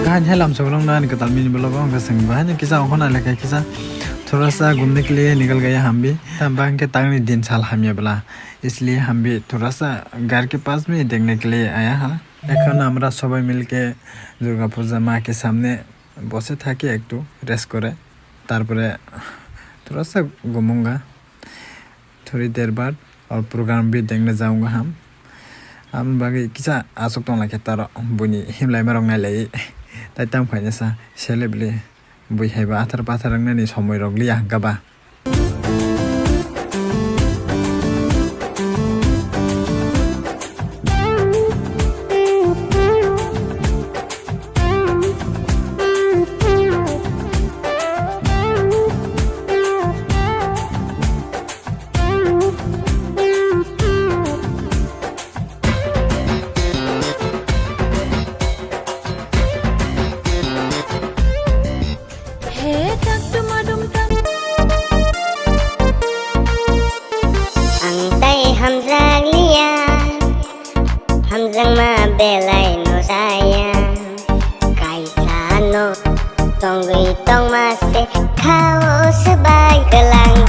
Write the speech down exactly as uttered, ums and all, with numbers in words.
Bahai helam sokolong na ani kwtal mini vlog o hwnkhe chwng bahai no kisa okhona lekha kisa thora sa gumni kli nikal gaya hambi. Bahai khe tangni din sal hamya bla. Isli hambi thora sa ghar ke paas mein dekhne ke liye aya ha. এখন আমরা সবাই মিলকে দুর্গা পূজা মা কে সামনে বসে থাকি একটু রেস্ট করে, তারপরে थोड़ा सा घूमूंगा। Thori der bad o program bi dengne jaunga ham. Am bagwi kisa aswk tong lai khe taro buini himlai marok nai lai. Tai tam khaina sa celebrity bui hai ba athar pathar wngnani somoi rok liya hwnkha ba. He tak duma dum tam. Ang tai hamjak liya, hamjakma belai no jaya. Kaisa no tongwi tongma se khao swbai kwlang.